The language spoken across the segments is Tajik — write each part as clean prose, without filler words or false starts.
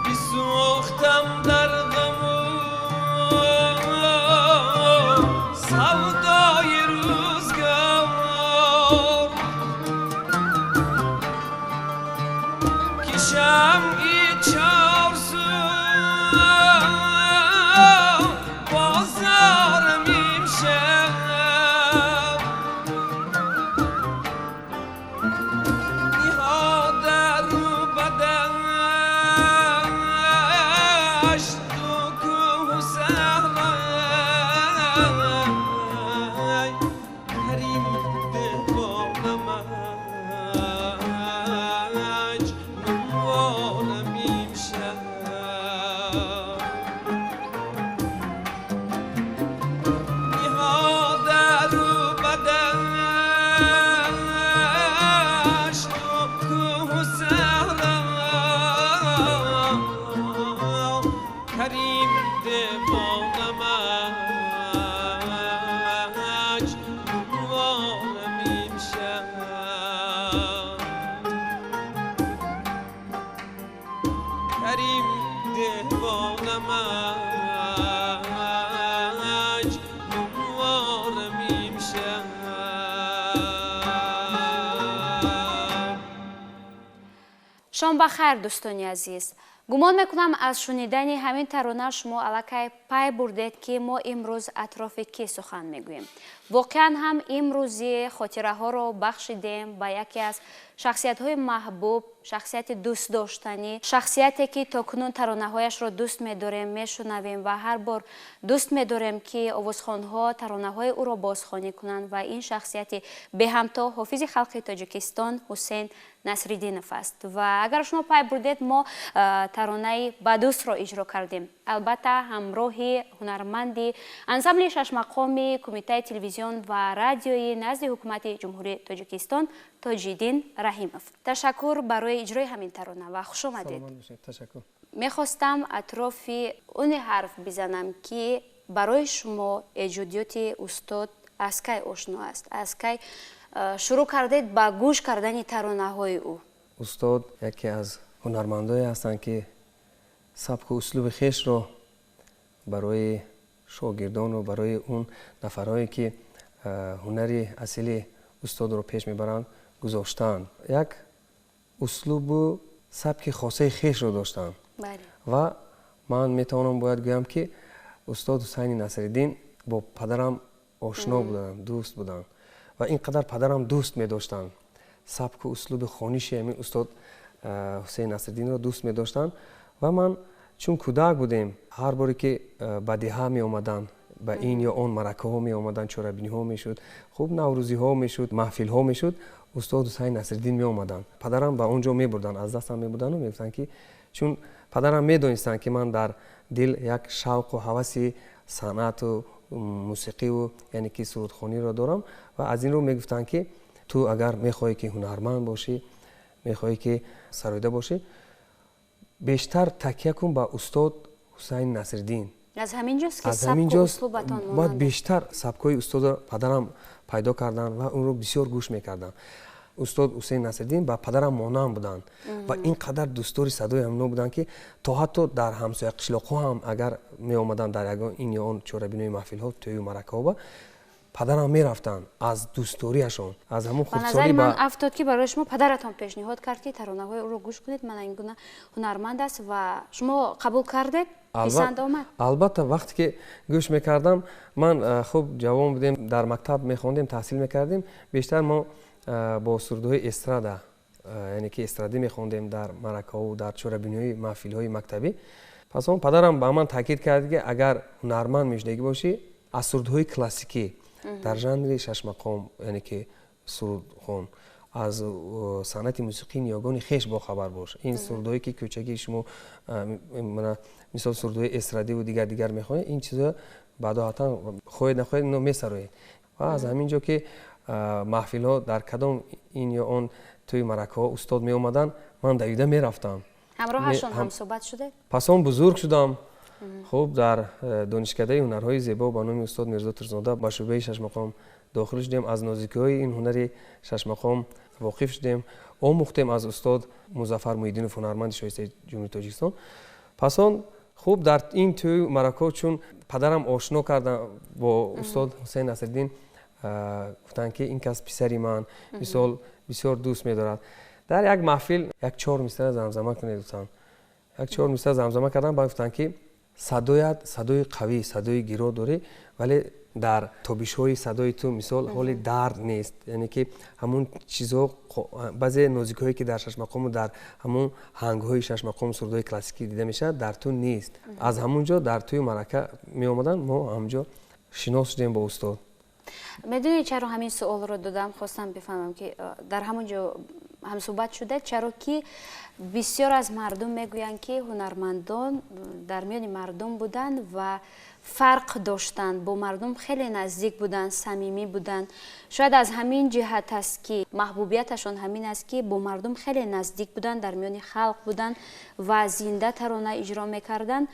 بسوختم در غم سودای روزگار که شمعی چارسو بازارم امشب نهاده رو بدشت و کوه و صحرا کریم ده با مجنونوارم امشب نهاده رو بدشت و کوه و صحرا کریم ده با مجنونوارم امشب کریم ده با مجنونوارم امشب. Шом ба хайр, дӯстони азиз. Гумон мекунам, аз шунидани ҳамин тарона шумо аллакай пай бурдед, ки мо имрӯз атрофи кӣ сухан мегӯем. Воқеан ҳам имрӯзи хотираҳоро бахшидем ба яке аз шахсиятҳои маҳбуб, шахсияти дӯстдоштанӣ, шахсияте, ки то кунун таронаҳояшро дӯст медорем, мешунавем ва ҳар бор дӯст медорем, ки овозхонҳо таронаҳои ӯро бозхонӣ кунанд. Ва ин шахсияти беҳамто ҳофизи халқи Тоҷикистон Ҳусейн Насриддинов аст. Ва агар шумо пай бурдед, мо таронаи «Ба дӯстро» иҷро кардем, албатта ҳамроҳи ҳунарманди ансамбли шашмақоми Кумитаи телевизион ва радиои назди Ҳукумати Ҷумҳурии Тоҷикистон Тоҷиддин Раҳимов. Ташаккур барои иҷрои ҳамин тарона ва хушомадед. Саломат бошед, ташаккур. Мехостам атрофи оне ҳарф бизанам, ки барои шумо эҷодиёти устод аз кай ошно аст, аз кай шурӯъ кардед ба гӯш кардани таронаҳои ӯ? Устод яке аз ҳунармандое ҳастанд, ки сабку услуби хешро барои шогирдону барои он нафарҳое, ки ҳунари асили устодро пеш мебаранд, гузоштаанд. Як услубу сабки хосаи хешро доштанд. Ва ман метавонам, бояд гӯям, ки устод Ҳусайни Насриддин бо падарам ошно буданд, дӯст буданд ва ин қадар падарам дӯст медоштанд, сабку услуби хониши ҳамин устод Ҳусейн Насриддинро дӯст медоштанд. Ва ман чун кӯдак будем, ҳар боре ки ба деҳа меомаданд, ба ин ё он маъракаҳо меомаданд, чорабиниҳо мешуд, хуб, наврӯзиҳо мешуд, маҳфилҳо мешуд, устод Ҳусайн Насриддин меомаданд, падарам ба он ҷо мебурданд, аз дастам мебурданду мегуфтанд, ки чун падарам медонистанд, ки ман дар дил як шавқу ҳаваси санъату мусиқиву, яъне ки сурудхониро дорам, ва аз ин рӯ мегуфтанд, ки ту агар мехоҳӣ, ки ҳунарманд бошӣ, мехоҳӣ, ки сароида бошӣ, бештар такя кун ба устод Ҳусайн Насриддин. Аз ҳамин ҷост, ки аз ҳамин сабку ҷост услубатон бояд монанд. Бештар сабкҳои устодро падарам пайдо карданд ва онро бисёр гӯш мекарданд. Устод Ҳусейн Насриддин ба падарам монанд буданд ва ин қадар дӯстдори садои ҳамино буданд, ки то ҳатто дар ҳамсоя қишлоқҳо ҳам агар меомаданд, дар ягон ин ё он чорабинои маҳфилҳо, тӯю маъракаҳо ба падарам мерафтанд аз дӯстдориашон, аз ҳамон Ба назари хурдсолӣ. ман афтод, ки барои шумо падаратон пешниҳод кард, ки таронаҳои ӯро гӯш кунед, мана ин гуна ҳунарманд аст, ва шумо қабул кардед, писанд омад? Албатта, вақте ки гӯш мекардам ман, хуб, ҷавон будем, дар мактаб мехондем, таҳсил мекардем, бештар мо бо сурудҳои эстрада, яъне ки эстрадӣ мехондем дар маъракаҳову дар чорабиниҳои маҳфилҳои мактабӣ. Пас он падарам ба ман таъкид кард, ки агар ҳунарманд мешудагӣ бошӣ, аз сурудҳои классикӣ дар жанри шашмақом, яъне ки сурудхон, аз санъати мусиқии ниёгони хеш бохабар бош. Ин сурудҳое, ки кӯчагии шумо, мисол, сурудҳои эстрадиву дигар дигар мехонед, ин чизо баъдоҳатан, хоҳед нахоҳед, ино месароед. Ва аз ҳамин ҷо ки Маҳфилҳо, дар кадом ин ё он тӯи маъракаҳо устод меомаданд, ман давида мерафтам. Ҳамроҳашон ҳамсӯҳбат шудед? Пас он бузург шудам. Хуб, дар Донишкадаи ҳунарҳои зебо ба номи устод Мирзо Турсунзода ба шӯъбаи шашмақом дохил шудем, аз нозикиҳои ин ҳунари шашмақом воқиф шудем, омӯхтем аз устод Музаффар Муҳиддинов, ҳунарманди шоистаи Ҷумҳурии Тоҷикистон. Пас он, хуб, дар ин тӯи маъракаҳо, чун падарам ошно кардам бо устод Ҳусайн Насриддин, гуфтанд, ки ин кас писари ман, мисол, бисёр дӯст медорад. Дар як маҳфил як чор мисра замзама кунед, гуфтанд. Як чор мисра замзама кардам. Баъд гуфтанд, ки садоят садои қавӣ, садои гиро дорӣ, вале дар тобишҳои садои ту, мисол, ҳоли дард нест, яъне ки ҳамун чизҳо, баъзе нозикиҳое, ки дар шашмақому дар ҳамун ҳангҳои шашмақому сурудҳои классикӣ дида мешавад, дар ту нест. Аз ҳамун ҷо дар тӯи маърака меомаданд, мо ҳамунҷо шинос шудем бо устод. Медонед, чаро ҳамин суолро додам? Хостам бифаҳмам, ки дар ҳамон ҷо ҳамсӯҳбат шуда, чаро ки бисёр аз мардум мегӯянд, ки ҳунармандон дар миёни мардум буданд ва фарқ доштанд, бо мардум хеле наздик буданд, самимӣ буданд. Шояд аз ҳамин ҷиҳат аст, ки маҳбубияташон ҳамин аст, ки бо мардум хеле наздик буданд, дар миёни халқ буданд ва зинда тарона иҷро мекарданд.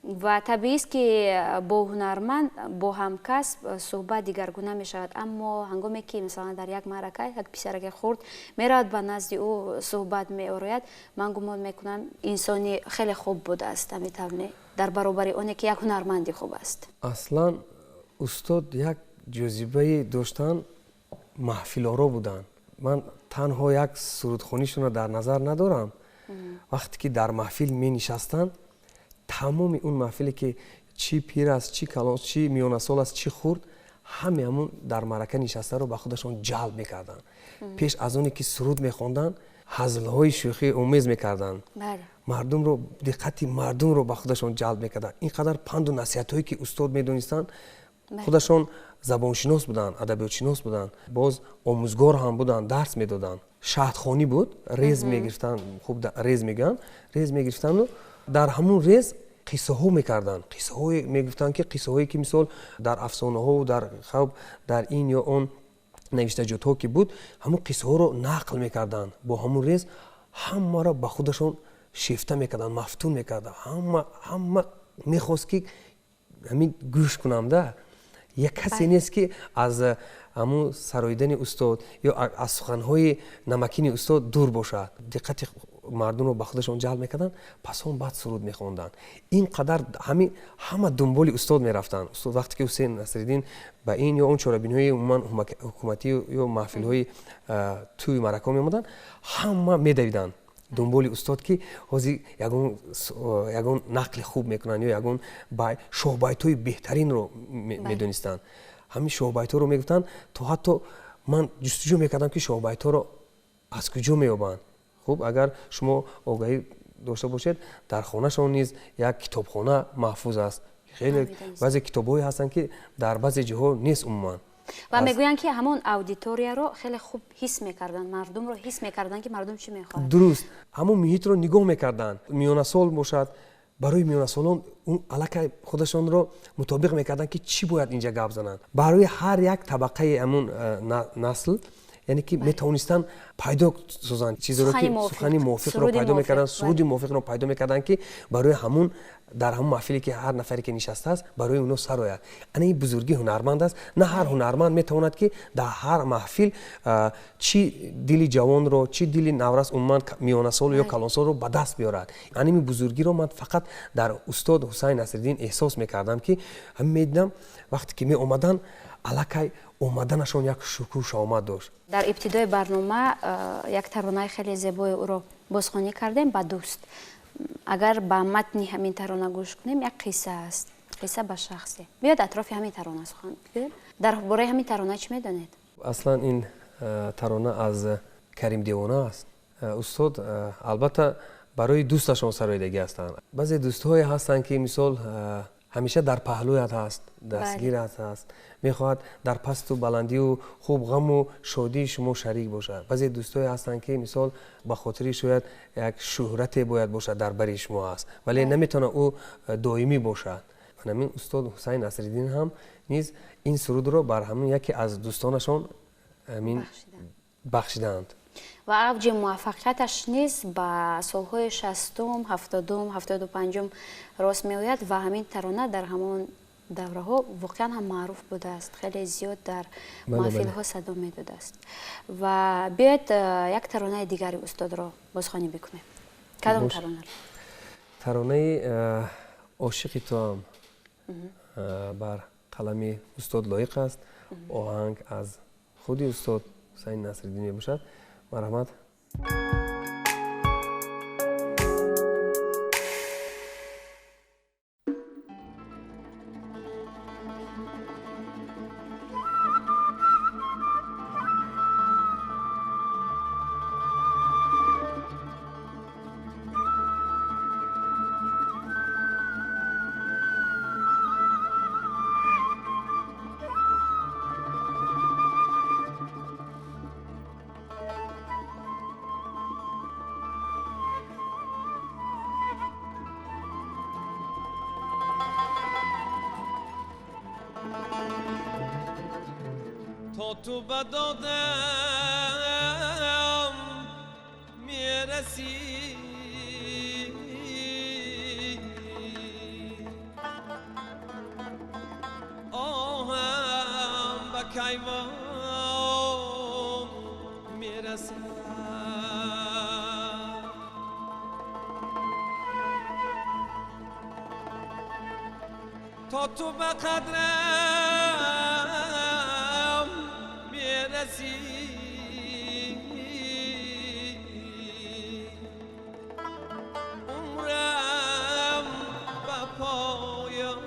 Ва табиист, ки бо ҳунарманд, бо ҳамкасб суҳбат дигаргуна мешавад. Аммо ҳангоме ки, масалан, дар як маърака як писараки хурд меравад, ба назди ӯ суҳбат меорояд, ман гумон мекунам, инсони хеле хуб будааст, ҳамин тавр не, дар баробари оне ки як ҳунарманди хуб аст? Аслан устод як ҷозибае доштанд, маҳфилоро буданд. Ман танҳо як сурудхонишонро дар назар надорам. Вақте ки дар маҳфил менишастанд, тамоми он маҳфиле ки чӣ пир аст, чӣ калон, чӣ миёнасол аст, чӣ хурд, ҳаме ҳамун дар маърака нишастаро ба худашон ҷалб мекарданд. Пеш аз оне ки суруд мехонданд, ҳазлҳои шӯхӣ омез мекарданд, мардумро, диққати мардумро ба худашон ҷалб мекарданд. Ин қадар панду насиҳатҳое, ки устод медонистанд, худашон забоншинос буданд, адабиётшинос буданд, боз омӯзгор ҳам буданд, дарс медоданд. Шаҳдхонӣ буд, рез мегирифтанд, хуб, рез мегӯянд, рез мегирифтанду дар ҳамун рез қиссаҳо мекарданд, қиссаҳое мегуфтанд, ки қиссаҳое ки, мисол, дар афсонаҳову дар хаб дар ин ё он навиштаҷотҳо ки буд, ҳамун қиссаҳоро нақл мекарданд. Бо ҳамун рез ҳамаро ба худашон шефта мекарданд, мафтун мекарданд. Ҳама мехост, ки ҳамин гӯш кунам да. Як касе нест, ки аз ҳамун сароидани устод ё аз суханҳои намакини устод дур бошад. Диққати мардумро ба худашон ҷалб мекарданд, пас он баъд суруд мехонданд. Ин қадар ҳамин ҳама дунболи устод мерафтанд. Устод вақте ки Ҳусейн Насриддин ба ин ё он чорабиниҳои умуман ҳукуматӣ ё маҳфилҳои тӯи маъракаҳо меомаданд, ҳама медавиданд дунболи устод, ки ҳозир ягон нақли хуб мекунанд ё ягон шоҳбайтҳои беҳтаринро медонистанд. Ҳамин шоҳбайтҳоро мегуфтанд, то ҳатто ман ҷустуҷӯ мекардам, ки шоҳбайтҳоро аз куҷо меёбанд. Хуб, агар шумо огаҳӣ дошта бошед, дар хонашон низ як китобхона маҳфуз аст. Хеле баъзе китобҳое ҳастанд, ки дар баъзе ҷоҳо нест умуман. Ва мегӯянд, ки ҳамон аудиторияро хеле хуб ҳис мекарданд, мардумро ҳис мекарданд, ки мардум чӣ мехоҳад. Дуруст, ҳамон муҳитро нигоҳ мекарданд. Миёнасол бошад, барои миёнасолон аллакай худашонро мутобиқ мекарданд, ки чӣ бояд инҷа гап зананд. Барои ҳар як табақаи ҳамун насл, яъне ки метавонистанд пайдо созанд чизеро, ки сухани мувофиқро пайдо мекарданд, суруди мувофиқро пайдо мекарданд, ки барои ҳамун дар ҳамун маҳфиле ки ҳар нафаре ки нишастааст, барои оно сарояд. Ана ин бузургии ҳунарманд аст. На ҳар ҳунарманд метавонад, ки дар ҳар маҳфил чӣ дили ҷавонро, чӣ дили наврас, умуман миёнасол ё калонсолро ба даст биёрад. Ана ин бузургиро ман фақат дар устод Ҳусайн Насриддин эҳсос мекардам, ки ҳамин медидам, вақте ки меомаданд, аллакай омаданашон як шукӯҳ шаомат дошт. Дар ибтидои барнома як таронаи хеле зебои ӯро бозхонӣ кардем, «Ба дӯст». Агар ба матни ҳамин тарона гӯш кунем, як қисса аст, қисса ба шахсе. Биёд, атрофи ҳамин тарона сухан бигӯем. Дар бораи ҳамин тарона чӣ медонед? Аслан ин тарона аз Карим Девона аст. Устод, албатта, барои дӯсташон сароидагӣ ҳастанд. Баъзе дӯстҳое ҳастанд, ки, мисол, ҳамеша дар паҳлӯят ҳаст, дастгират ҳаст, мехоҳад дар пасту баландию хуб ғаму шодии шумо шарик бошад. Баъзе дӯстҳое ҳастанд, ки, мисол, ба хотири шояд як шӯҳрате бояд бошад, дар бари шумо ҳаст, вале наметавонад ӯ доимӣ бошад. Ҳамин устод Ҳусайн Насриддин ҳам низ ин сурудро бар ҳамин яке аз дӯстонашон ҳамин бахшидаанд. Ва авҷи муваффақияташ низ ба солҳои 60-ум, 70-ум, 75-ум рост меояд ва ҳамин тарона дар ҳамон давраҳо воқеан ҳам маъруф будааст, хеле зиёд дар маҳфилҳо садо медодааст. Ва биёед як таронаи дигари устодро бозхонӣ бикунем. Кадом таронаро? Таронаи ошиқи туам бар қалами устод Лоиқ аст. Оҳанг аз худи устод Ҳусайн Насриддин мебошад. Марҳамат. تو بدادم میرسی آهم به کیوان میرسم تا تو به قدرم میرسی عمرم به پایان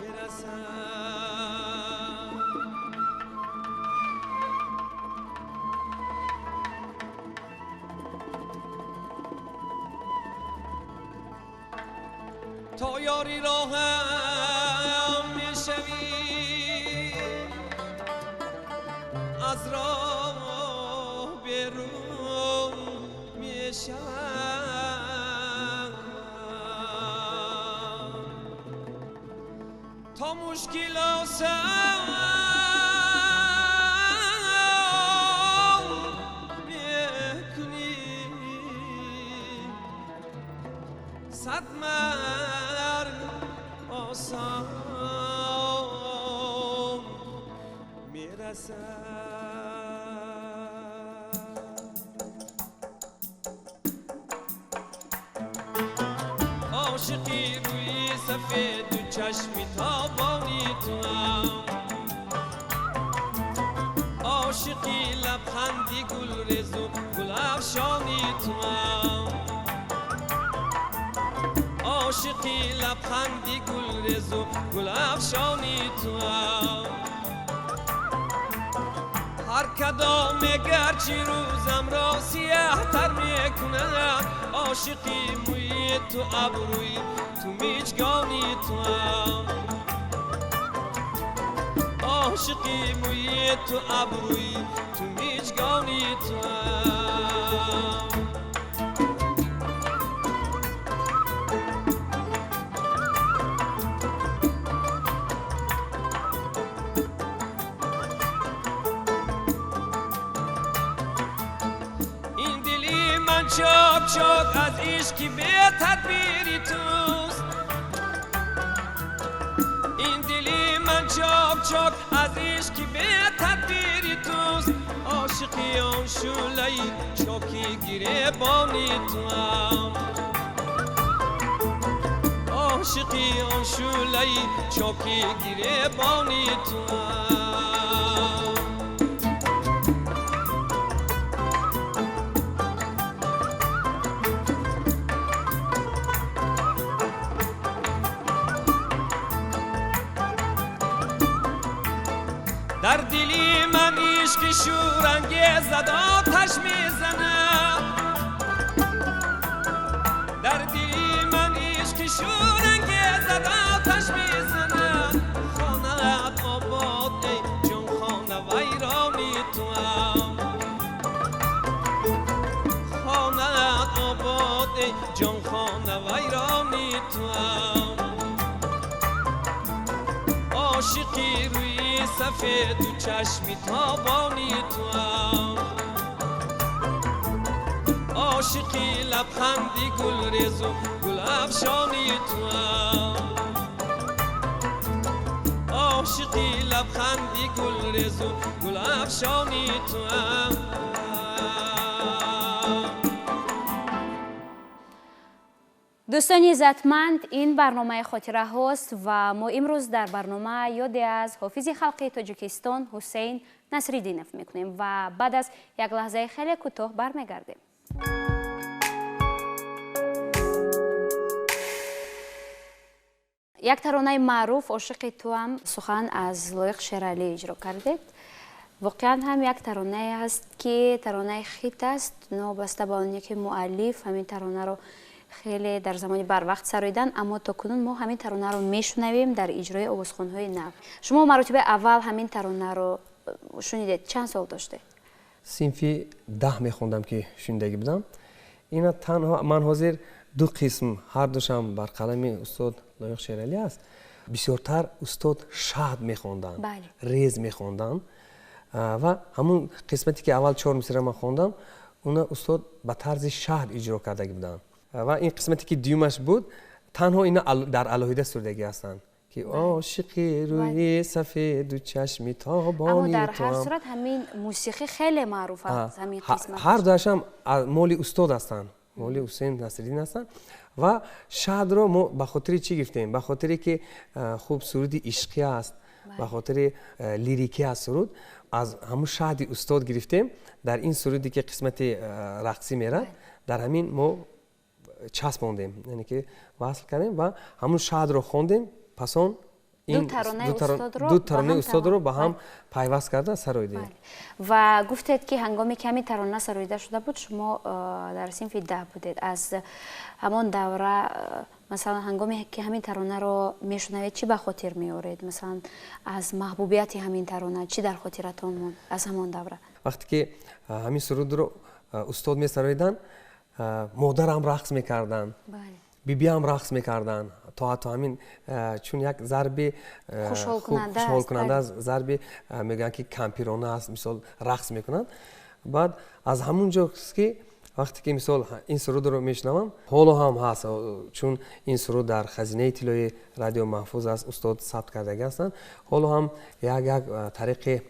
میرسم تا یاری راهم میشوی از راه بیرون میشم تا مشکل آسان میکنی صد مرگ آسان میرسد. عاشقی روی سفید و چشمی تابانی توام عاشقی لبخندی گل ریز و گل افشانی توام عاشقی لبخندی گل ریز و گل افشانی توام هر کدام گرچه روزم را سیاه تر میکند عاشقی موی تو ابروی تو میچگانی توام عاشقی موی تو ابروی تو میچگانی توام چاک چاک از عشقی به تدبیری توست این دلی من چاک چاک از عشقی به تدبیری توست عاشقی آن شعله‌ای چاکی گریبانی توام عاشقی آن شعله‌ای چاکی گریبانی توام در دلی من عشق شورانگیزد آتش میزند در دلی من عشق شورانگیزد آتش میزند خانه‌ات آباد ای جان خانه ویرانی توام خانه‌ات آباد ای جان خانه ویرانی توام عاشقی روی сафеду чашми тобони туам, ошиқи лабханди гулрезу гулафшони туам, ошиқи лабханди гулрезу гулафшони туам. Дӯстони иззатманд, ин барномаи хотираҳост ва мо имрӯз дар барнома ёде аз ҳофизи халқи Тоҷикистон Ҳусейн Насриддинов мекунем ва баъд аз як лаҳзаи хеле кӯтоҳ бармегардем. Як таронаи маъруф «Ошиқи туам» сухан аз Лоиқ Шералӣ иҷро кардед. Воқеан ҳам як таронае аст, ки таронаи хит аст, новобаста ба оне ки муаллиф ҳамин таронаро хеле дар замони барвақт сароидан, аммо то кунун мо ҳамин таронаро мешунавем дар иҷрои овозхонҳои нав. Шумо маротибаи аввал ҳамин таронаро шунидед, чанд сол доштед? Синфи 10 мехондам, ки шунидагӣ будам. Ина танҳо ман ҳозир ду қисм, ҳар душам бар қалами устод Лоиқ Шералӣ аст. Бисёртар устод шаҳд мехонданд, рез мехонданд ва ҳамун қисмате ки аввал 4 мисра ман хондам, уна устод ба тарзи шаҳд иҷро кардагӣ буданд. Ва ин қисмате ки дуюмаш буд, танҳо ина дар алоҳида сурдагӣ ҳастанд, ки ошиқи рӯи сафеду чашми тобони Аммо дар ҳар сурат ҳамин мусиқӣ хеле маъруф аст. Ҳамин қисмат ҳар дуяшам моли устод ҳастанд, моли Ҳусейн Насриддин ҳастанд. Ва шаҳдро мо ба хотири чӣ гирифтем? Ба хотире ки хуб суруди ишқӣ аст, ба хотири лирикӣ аст суруд, аз ҳамун шаҳди устод гирифтем. Дар ин суруде ки қисмати рақсӣ мерад, дар ҳамин мо часпондем, яъне ки васл кардем ва ҳамун шаҳдро хондем. Пас он ду таронаи устодро ба ҳам пайваст карда сароидем. Ва гуфтед, ки ҳангоме ки ҳамин тарона сароида шуда буд, шумо дар синфи 10 будед. Аз ҳамон давра, масалан, ҳангоме ки ҳамин таронаро мешунавед, чӣ ба хотир меоред? Масалан, аз маҳбубияти ҳамин тарона чӣ дар хотиратон монд аз ҳамон давра? Вақте ки ҳамин сурудро устод месароиданд, модарам рақс мекарданд, бибиам рақс мекарданд. То ҳатто ҳамин чун як зарби хушҳолкунанда аст, зарби мегӯянд ки кампирона аст, мисол рақс мекунанд. Баъд аз ҳамун ҷост ки вақте ки мисол ин сурудро мешунавам, ҳоло ҳам ҳаст, чун ин суруд дар хазинаи тиллои радио маҳфуз аст, устод сабт кардагӣ ҳастанд. Ҳоло ҳам як як тариқи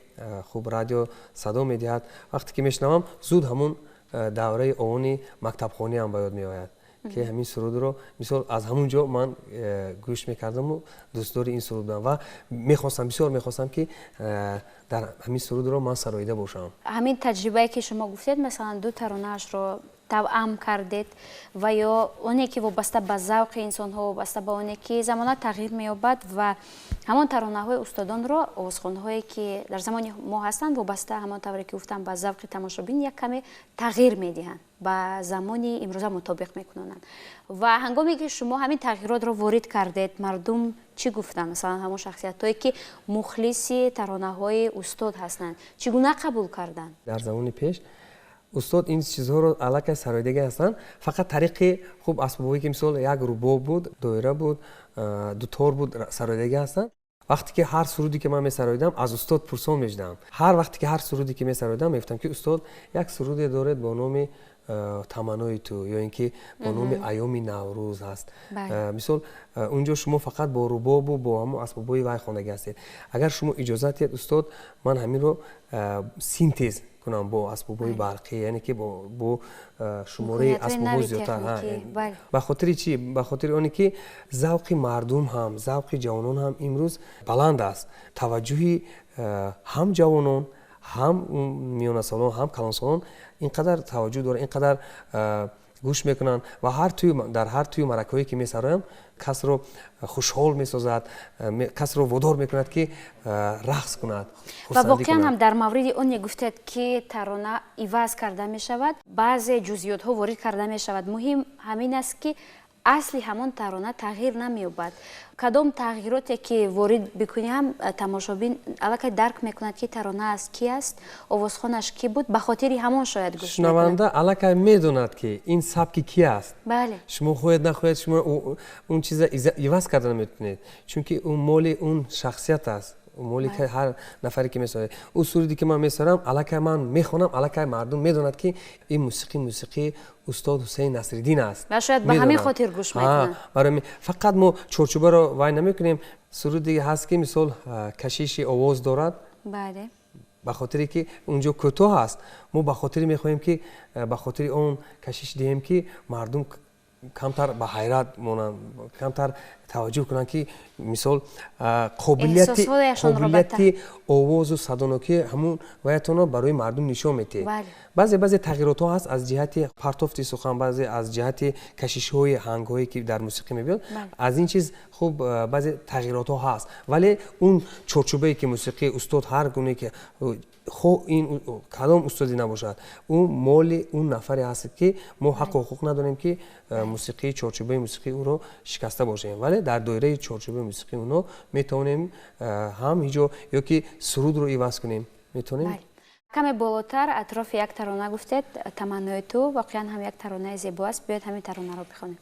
хуб радио садо медиҳад. Вақте ки мешунавам, зуд ҳамун давраи овони мактабхониам ба ёд меояд, ки ҳамин сурудро мисол аз ҳамун ҷо ман гӯш мекардаму дӯстдори ин суруд будам ва мехостам, бисёр мехостам, ки дар ҳамин сурудро ман сароида бошам. Ҳамин таҷрибае ки шумо гуфтед, масалан, ду таронаашро тавъам кардед ва ё оне ки вобаста ба завқи инсонҳо, вобаста ба оне ки замона тағйир меёбад ва ҳамон таронаҳои устодонро овозхонҳое ки дар замони мо ҳастанд, вобаста ҳамон тавре ки гуфтам ба завқи тамошобин як каме тағйир медиҳанд, ба замони имрӯза мутобиқ мекунонанд. Ва ҳангоме ки шумо ҳамин тағйиротро ворид кардед, мардум чӣ гуфтанд? Масалан, ҳамон шахсиятҳое ки мухлиси таронаҳои устод ҳастанд, чӣ гуна қабул карданд? Дар замони пеш устод ин чизҳоро аллакай сароидагӣ ҳастанд, фақат тариқи хуб асбобҳое ки мисол як рубоб буд, доира буд, дутор буд, сароидагӣ ҳастанд. Вақте ки ҳар суруде ки ман месароидам, аз устод пурсон мешудам. Ҳар вақте ки ҳар суруде ки месароидам, мегуфтам, ки устод, як суруде доред бо номи таманнои ту ё ин ки бо номи айёми Наврӯз ҳаст. Мисол, унҷо шумо фақат бо рубобу бо ҳамон асбобҳои вай хондагӣ ҳастед. Агар шумо иҷозат диҳед, устод, ман ҳаминро синтез кунам бо асбобҳои барқӣ, яъне ки бо шумораи асбобҳо зиёдтар. Ба хотири чӣ? Ба хотири оне ки завқи мардум ҳам, завқи ҷавонон ҳам имрӯз баланд аст. Таваҷҷӯҳи ҳам ҷавонон, ҳам миёнасолон, ҳам калонсолон ин қадар таваҷҷӯҳ доранд, ин қадар гӯш мекунанд ва дар ҳар тӯю маъракаҳое ки месароям, касро хушҳол месозад, касро водор мекунад, ки рақс кунад. Ва воқеан ҳам дар мавриди оне гуфтед, ки тарона иваз карда мешавад, баъзе ҷузъиётҳо ворид карда мешавад, муҳим ҳамин аст, ки асли ҳамон тарона тағйир намеёбад. Кадом тағйироте ки ворид бикунӣ ҳам, тамошобин аллакай дарк мекунад, ки тарона аз ки аст, овозхонаш ки буд, ба хотири ҳамон шояд гӯш. Шунаванда аллакай медонад, ки ин сабки ки аст. Шумо хоҳед нахоҳед, шумо он чиза иваз карда наметавонед, чунки он моли он шахсият аст. Моли ҳар нафаре ки месарояд, ӯ суруде ки ман месарам, аллакай ман мехонам, аллакай мардум медонад, ки ин мусиқӣ мусиқии устод Ҳусейн Насриддин аст. Ва шояд ба ҳамин хотир гӯш мекунанд. Барои фақат мо чорчӯбаро вай намекунем. Суруде ҳаст, ки мисол кашиши овоз дорад, ба хотире ки унҷо кӯтоҳ аст, мо ба хотире мехоҳем, ки ба хотири он кашиш диҳем, ки мардум камтар ба ҳайрат монанд, камтар таваҷҷӯҳ кунанд, ки мисол қобилияти овозу садонокӣ ҳамун ваятонро барои мардум нишон медиҳед. Баъзе баъзе тағйиротҳо ҳаст аз ҷиҳати партофти сухан, баъзе аз ҷиҳати кашишҳои ҳангҳое, ки дар мусиқӣ мебиёд. Аз ин чиз хуб баъзе тағйиротҳо ҳаст, вале он чорчӯбае ки мусиқии устод, ҳар гуне ки хо ин кадом устоде набошад, ӯ моли он нафаре ҳаст, ки мо ҳаққу ҳуқуқ надорем, ки мусиқии чорчӯбаи мусиқии ӯро шикаста бошем, вале дар доираи чорчӯбаи мусиқии онҳо метавонем ҳам ҳиҷо ё ки сурудро иваз кунем, метавонем. Каме болотар атрофи як тарона гуфтед, «Таманнои ту», воқеан ҳам як таронаи зебо аст. Биёед, ҳамин таронаро бихонем.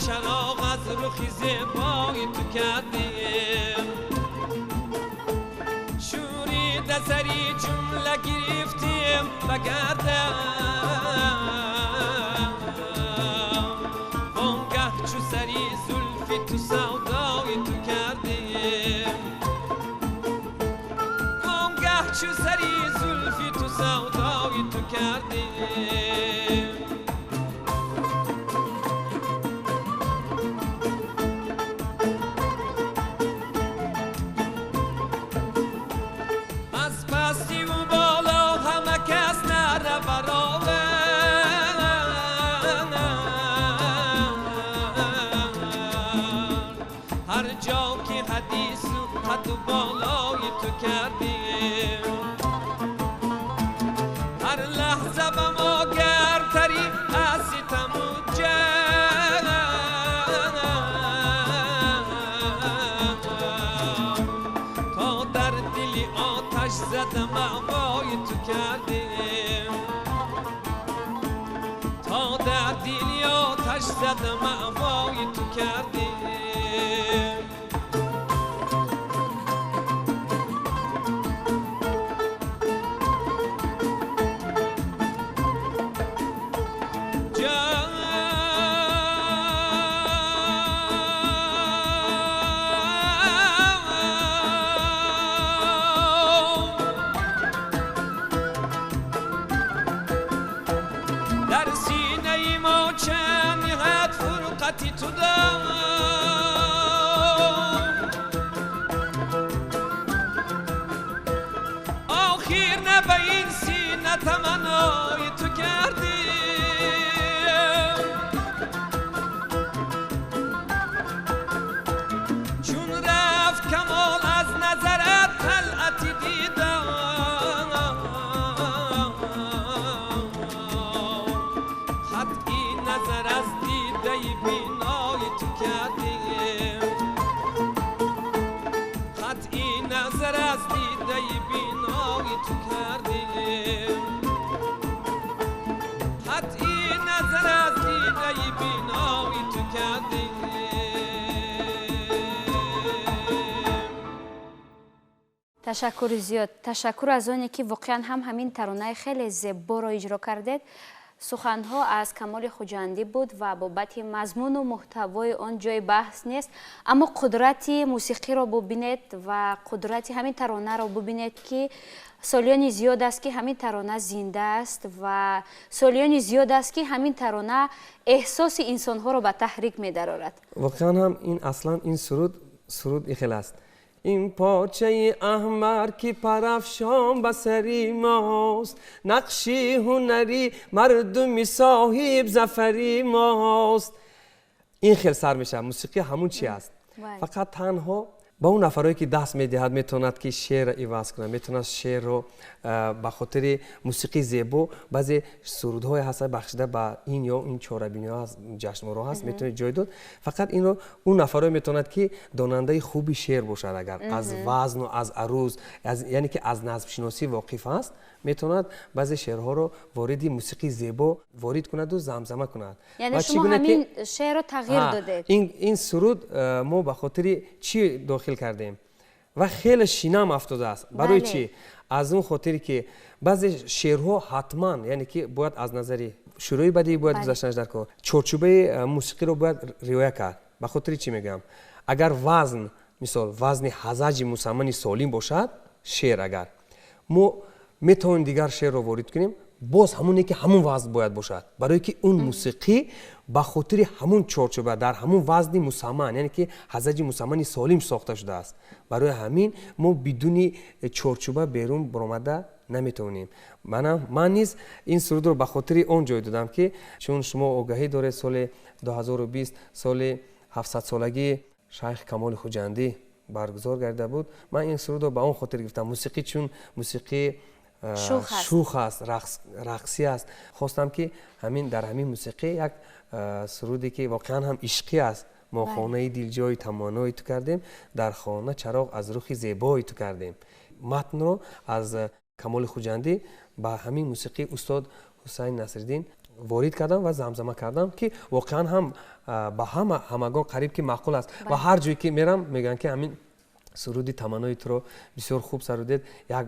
چراغ از رخی زیبای تو کردیم، شوریده سری جمله گرفتیم بگردم، وانگه چو سری زلفی تو سودای تو کردیم، وانگه چو سری زلفی تو سودای تو کردیم. بالای تو کردیم، هر لحظه به ما گرمتری از ستم و جنگ، تا در دل آتش زده مأوای تو کردیم، تا در دل آتش زده مأوای تو کردیم. تو دم آخر نه به این سینه تمنای تو کردیم، چون رفت کمال از نظرت طلعتی دیدم، خطی نظر از دیده بینای تو کردیم، قطعی نظر از دیده بینای تو کردیم، قطعی نظر از دیده بینای تو کردیم. Ташаккури зиёд, ташаккур аз оне ки воқеан ҳам ҳамин таронаи хеле зеборо иҷро кардед. Суханҳо аз Камоли Хуҷандӣ буд ва бобати мазмуну муҳтавои он ҷои баҳс нест, аммо қудрати мусиқиро бубинед ва қудрати ҳамин таронаро бубинед, ки солиёни зиёд аст, ки ҳамин тарона зинда аст ва солиёни зиёд аст, ки ҳамин тарона эҳсоси инсонҳоро ба таҳрик медарорад. Воқеан ҳам ин аслан ин суруд суруд ихел аст. Ин порчаи аҳмар, ки парафшон ба сари мост, нақши ҳунари мардуми соҳиб зафари мост. Ин хел сар мешавад, мусиқӣ ҳамун чи аст. Фақат танҳо ба он нафарое ки даст медиҳад, метавонад ки шеърро иваз кунад, метавонад шеърро ба хотири мусиқии зебо. Баъзе сурудҳое ҳастанд, бахшида ба ин ё ин чорабиниҳо ҳаст, ҷашнворо ҳаст, метавонед ҷой дод. Фақат инро он нафарое метавонад, ки донандаи хуби шеър бошад. Агар аз вазну аз аруз, яъне ки аз назмшиносӣ воқиф аст, метавонад баъзе шеърҳоро вориди мусиқии зебо ворид кунаду замзама кунад. Яъне шумо ҳамин шеърро тағйир додед? Ин суруд мо ба хотири чӣ дохил кардем ва хеле шинам афтодааст. Барои чӣ? Аз он хотире ки баъзе шеърҳо ҳатман, яъне ки бояд аз назари шӯрои бадиӣ бояд гузаштанаш дар кор, чорчӯбаи мусиқиро бояд риоя кард. Ба хотири чӣ мегӯям? Агар вазн, мисол, вазни ҳазаҷи мусаммани солим бошад шеър, агар мо метавонем дигар шеърро ворид кунем, боз ҳамоне ки ҳамун вазн бояд бошад, барое ки он мусиқӣ ба хотири ҳамун чорчӯба, дар ҳамун вазни мусамман, яъне ки ҳазаҷи мусаммани солим сохта шудааст. Барои ҳамин мо бидуни чорчӯба берун баромада наметавонем. Ман низ ин сурудро ба хотири он ҷой додам, ки чун шумо огаҳӣ доред, соли 2020 соли 700-солагии Шайх Камоли Хуҷандӣ баргузор гардида буд. Ман ин сурудро ба он хотир гирифтам. Мусиқӣ, чун мусиқӣ шух аст, рақсӣ аст, хостам, ки ҳамин дар ҳамин мусиқӣ як суруде, ки воқеан ҳам ишқӣ аст. Мо хонаи дилҷои таманнои ту кардем, дар хона чароғ аз рухи зебои ту кардем, матнро аз Камоли Хуҷандӣ ба ҳамин мусиқии устод Ҳусайн Насриддин ворид кардам ва замзама кардам, ки воқеан ҳам ба ҳама, ҳамагон қариб ки маъқул аст. Ва ҳар ҷое ки мерам, мегӯянд, ки ҳамин суруди таманнои туро бисёр хуб сарудед, як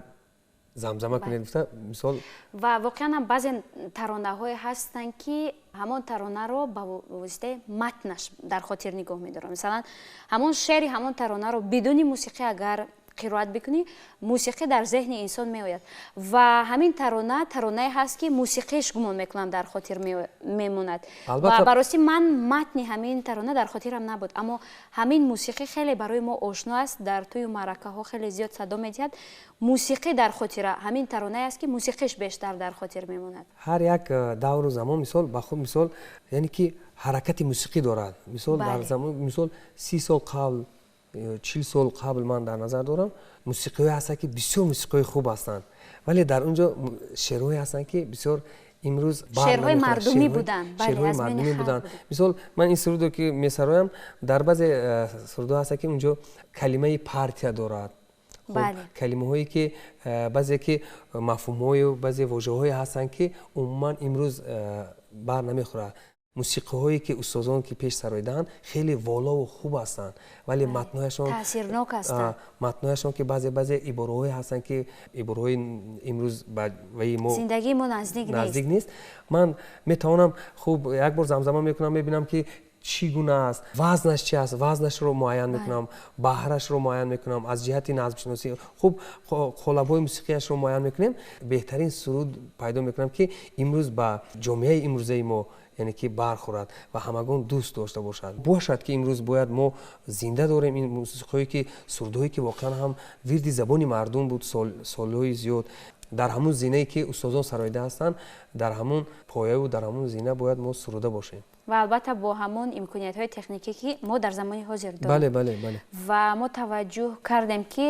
замзама кунед, гуфта, мисол. Ва воқеан ҳам баъзе таронаҳое ҳастанд, ки ҳамон таронаро ба воситаи матнаш дар хотир нигоҳ медорам. Мисалан, ҳамон шеъри ҳамон таронаро бидуни мусиқӣ агар қироат бикунӣ, мусиқӣ дар зеҳни инсон меояд. Ва ҳамин тарона таронае ҳаст, ки мусиқиш, гумон мекунам, дар хотир мемонад. Ва барости ман матни ҳамин тарона дар хотирам набуд, аммо ҳамин мусиқӣ хеле барои мо ошно аст, дар тӯю маъракаҳо хеле зиёд садо медиҳад. Мусиқӣ дар хотира, ҳамин таронае аст, ки мусиқиш бештар дар хотир мемонад. Ҳар як давру замон, мисол, ба худ, мисол, яъне ки ҳаракати мусиқӣ дорад. Мисол, дар замон, мисол, 30 сол қабл, 40 сол қабл, ман дар назар дорам, мусиқиҳое ҳастанд, ки бисёр мусиқиҳои хуб ҳастанд, вале дар он ҷо шеърҳое ҳастанд, ки бисёр имрӯз шеърҳои мардумӣ буданд. Шеърҳои мардумӣ буданд. Мисол, ман ин сурудро ки месароям, дар баъзе сурудҳо ҳастанд, ки он ҷо калимаи партия дорад, калимаҳое ки баъзе ки мафҳумҳою баъзе вожаҳое ҳастанд, ки умуман имрӯз бар намехӯрад. Мусиқиҳое ки устозон ки пеш сароидаанд, хеле волову хуб ҳастанд, вале матнҳояшон таъсирнок ҳастанд. Матнҳояшон ки баъзе ибораҳое ҳастанд, ки ибораҳои имрӯз ба ваи мо зиндагии мо наздик. Наздик нест. Ман метавонам хуб як бор замзама мекунам, мебинам, ки чӣ гуна аст, вазнаш чи аст, вазнашро муайян мекунам, баҳрашро муайян мекунам, аз ҷиҳати назмшиносӣ хуб қолабҳои мусиқияшро муайян мекунем, беҳтарин суруд пайдо мекунам, ки имрӯз ба ҷомеаи имрӯзаи мо, яъне ки бархӯрад ва ҳамагон дӯст дошта бошад. Бошад, ки имрӯз бояд мо зинда дорем ин мусиқиҳое ки, сурудҳое ки воқеан ҳам вирди забони мардум буд солҳои зиёд. Дар ҳамун зинае ки устозон сароида ҳастанд, дар ҳамун появу дар ҳамун зина бояд мо суруда бошем. Ва албатта бо ҳамон имкониятҳои техникӣ, ки мо дар замони ҳозир дорем. бале бале бале Ва мо таваҷҷӯҳ кардем, ки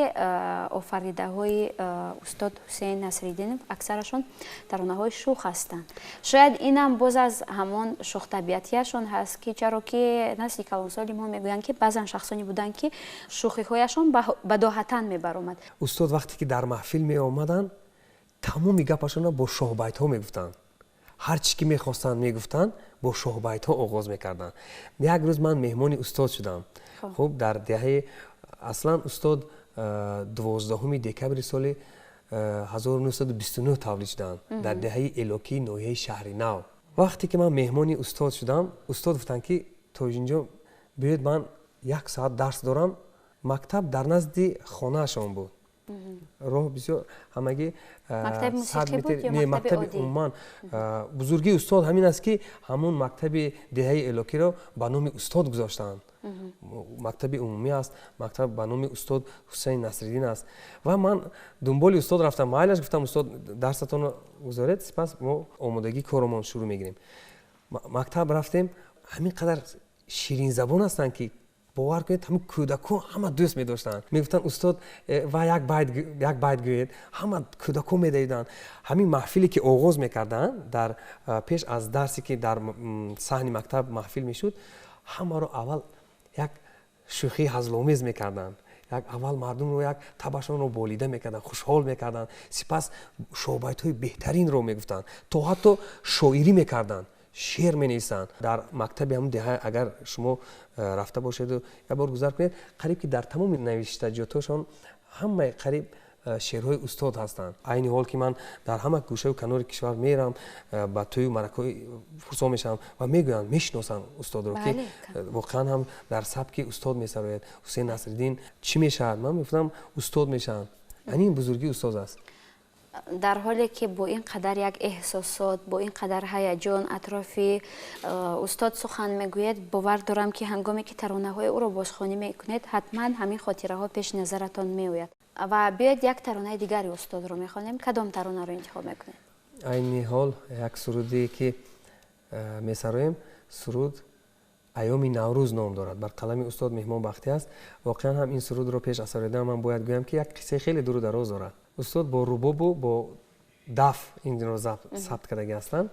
офаридаҳои устод Ҳусейн Насриддинов аксарашон таронаҳои шух ҳастанд. Шояд инам боз аз ҳамон шухтабиатияшон ҳаст, ки чаро ки насли калонсоли мо мегӯянд, ки баъзан шахсоне буданд, ки шӯхиҳояшон бадоҳатан мебаромад. Устод вақте ки дар маҳфил меомаданд, тамоми гапашонро бо шоҳбайтҳо мегуфтанд. Ҳар чӣ ки мехостанд мегуфтанд, бо шоҳбайтҳо оғоз мекарданд. Як рӯз ман меҳмони устод шудам. Хуб, дар деҳаи, аслан устод 12 декабри соли 1929 тавлид шуданд, дар деҳаи Элокии ноҳияи Шаҳри Нав. Вақте ки ман меҳмони устод шудам, устод гуфтанд, ки Тоҷинҷон, биёед, ман як соат дарс дорам. Мактаб дар назди хонаашон буд, роҳ бисёр ҳамагӣ. Не, мактаби умуман. Бузургии устод ҳамин аст, ки ҳамун мактаби деҳаи Элокиро ба номи устод гузоштаанд. Мактаби умумӣ аст, мактаб ба номи устод Ҳусайн Насриддин аст. Ва ман дунболи устод рафтам. Майлаш, гуфтам, устод, дарсатонро гузоред, сипас мо омодагии коромон шурӯъ мегирем. Мактаб рафтем, ҳамин қадар ширинзабон ҳастанд, ки бовар кунед, ҳамин кӯдакҳо ҳама дӯст медоштанд. Мегуфтанд, устод, ва як байт гӯед. Ҳама кӯдакҳо медавиданд. Ҳамин маҳфиле ки оғоз мекарданд, дар пеш аз дарсе ки дар саҳни мактаб маҳфил мешуд, ҳамаро аввал як шӯхии ҳазломез мекарданд. Як аввал мардумро як табашонро болида мекарданд, хушҳол мекарданд. Сипас шоҳбайтҳои беҳтаринро мегуфтанд, то ҳатто шоирӣ мекарданд, шеър менависанд. Дар мактаби ҳамун деҳа агар шумо рафта бошеду як бор гузар кунед, қариб ки дар тамоми навиштаҷотҳошон ҳамаи қариб шеърҳои устод ҳастанд. Айни ҳол ки ман дар ҳама гӯшаю канори кишвар мерам, ба тӯю маракҳои пурсон мешавам ва мегӯянд, мешиносанд устодро, ки воқеан ҳам дар сабки устод месарояд. Ҳусейн Насриддин чӣ мешавад? Ман мегуфтам, устод мешаванд. Яъне ин бузургии устоз аст. Дар ҳоле ки бо ин қадар як эҳсосот, бо ин қадар ҳаяҷон атрофи устод сухан мегӯед, бовар дорам, ки ҳангоме ки таронаҳои ӯро бозхонӣ мекунед, ҳатман ҳамин хотираҳо пеши назаратон меояд. Ва биёед як таронаи дигари устодро мехонем. Кадом таронаро интихоб мекунед? Айни ҳол як суруде ки месароем, суруд айёми Наврӯз ном дорад, бар қалами устод Меҳмон Бахтӣ аст. Воқеан ҳам ин сурудро пеш аз сароидан ман бояд гӯям, ки як қиссаи хеле дуру дароз дорад. Устод бо рубобу бо даф инро сабт кардагӣ ҳастанд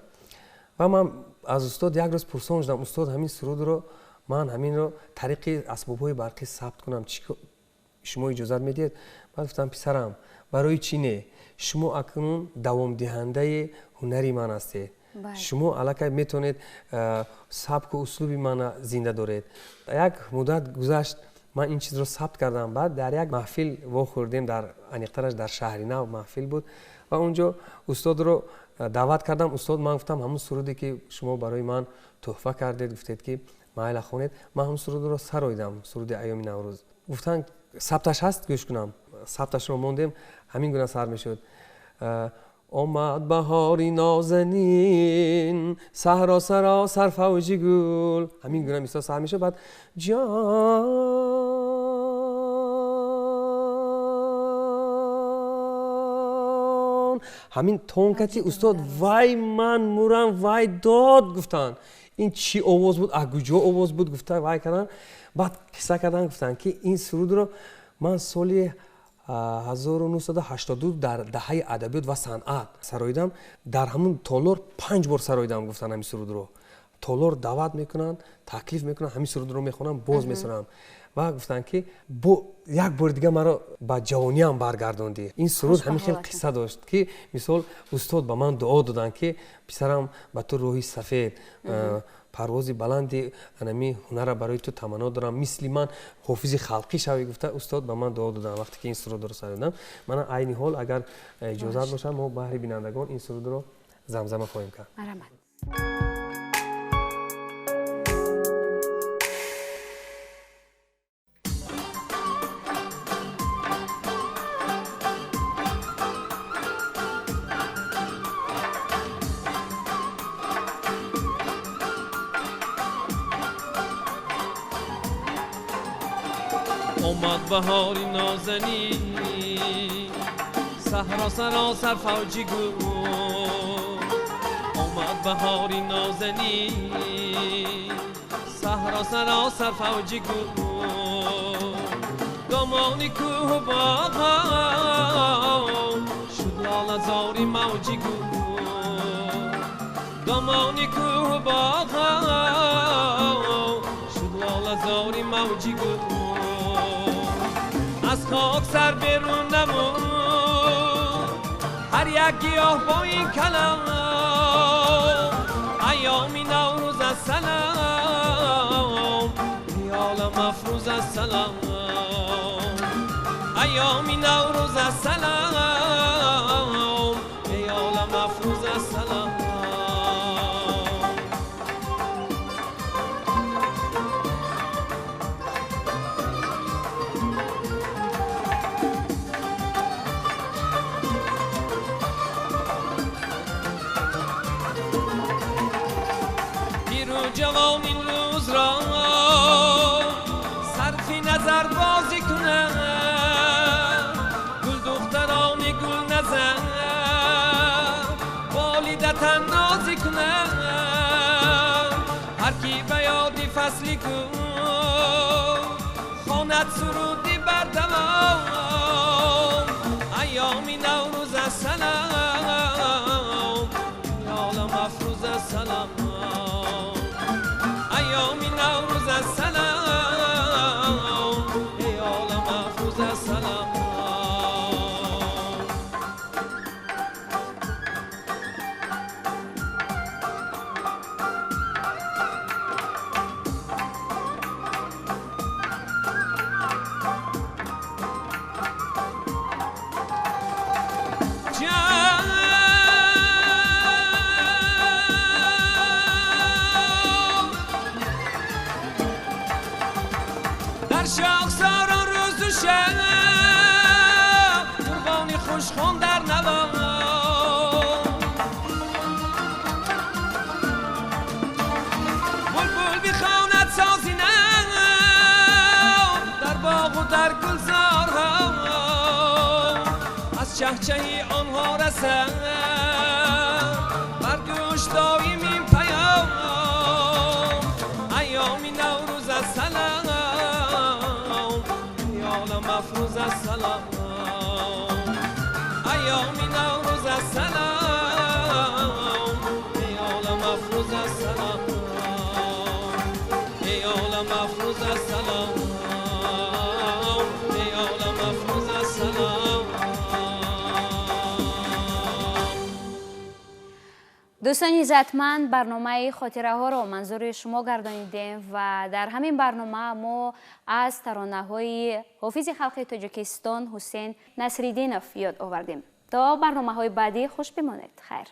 ва ман аз устод як рӯз пурсон шудам, устод, ҳамин сурудро ман ҳаминро тариқи асбобҳои барқӣ сабт кунам, шумо иҷозат медиҳед? Баъд гуфтам, писарам, барои чӣ не? Шумо акнун давомдиҳандаи ҳунари ман ҳастед. Шумо аллакай метавонед сабку услуби мана зинда доред. Як муддат гузашт, ман ин чизро сабт кардам. Баъд дар як маҳфил вохӯрдем, дар аниқтараш дар шаҳри нав маҳфил буд ва унҷо устодро даъват кардам. Устод, ман гуфтам, ҳамун суруде ки шумо барои ман тӯҳфа кардед, гуфтед ки майла хонед, ман ҳамун сурудро сароидам, суруди айёми Наврӯз. Гуфтанд, сабташ ҳаст, гӯш кунам. Сабташро мондем, ҳамин гуна сар мешуд. Омад баҳори нозанин, саҳро саросар фавҷи гул. Ҳамин гуна мисол сар мешуд. Баъд ҷон ҳамин тонкати устод, вай ман мурам, вай дод гуфтанд. Ин чӣ овоз буд, аз куҷо овоз буд, гуфта вай карданд. Баъд қисса карданд, гуфтанд, ки ин сурудро ман соли 1982 дар даҳаи адабиёт ва санъат сароидам. Дар ҳамун толор 5 бор сароидам, гуфтанд, ҳамин сурудро. Толор даъват мекунанд, таклиф мекунанд, ҳамин сурудро мехонам, боз месароям. Ва гуфтанд, ки бо як бори дига маро ба ҷавониам баргардондӣ. Ин суруд ҳамин хел қисса дошт, ки мисол устод ба ман дуо доданд, ки писарам, ба ту роҳи сафед, парвози баланди анами ҳунара барои ту таманно дорам, мисли ман ҳофизи халқӣ шавӣ, гуфта устод ба ман дуо доданд вақте ки ин сурудро сароидам. Мана айни ҳол агар иҷозат бошад, мо баҳри бинандагон ин сурудро замзама хоҳем кард. Марҳамат. омад баҳори нозанин, саҳро саросар фавҷи гул. Омад баҳори нозанин, саҳро саросар фавҷи гул. Домони кӯҳу боғҳо шуд лолазори мавҷи гул. Домони кӯҳу боғҳо шуд лолазори мавҷи гул. Аз хок сар берун намуд ҳар як гиёҳ бо ин калом. Айёми Наврӯз аз салом, риёлам афрӯз аз салом. Айёми Наврӯз аз салом, риёлам афрӯз аз салом. Ҷавон ин рӯзро сарфи назар бозӣ кунад, гулдухтарони гулназар болида тан нозӣ кунад. Ҳар ки ба ёди фасли فصل گل خواند سرودی بردوام ایام نوروز السلام عالم افروز السلام ایام نوروز السلام ای عالم افروز السلام. شاخساران روز و شب قربانی خوشخون در نوا بلبل بخواند سازی نو در باغ و در گلزارها از چهچهی آنها رسد بر گوش دایم این پیام ایام نوروز السلام افروز السلام ایام نوروز السلام ای عالم افروز السلام ای عالم افروز السلام ای عالم افروز السلام. Дӯстони иззатманд, барномаи хотираҳоро манзури шумо гардонидем ва дар ҳамин барнома мо аз таронаҳои ҳофизи халқи Тоҷикистон Ҳусен Насриддинов ёд овардем. То барномаҳои баъдӣ хуш бимонед. Хайр.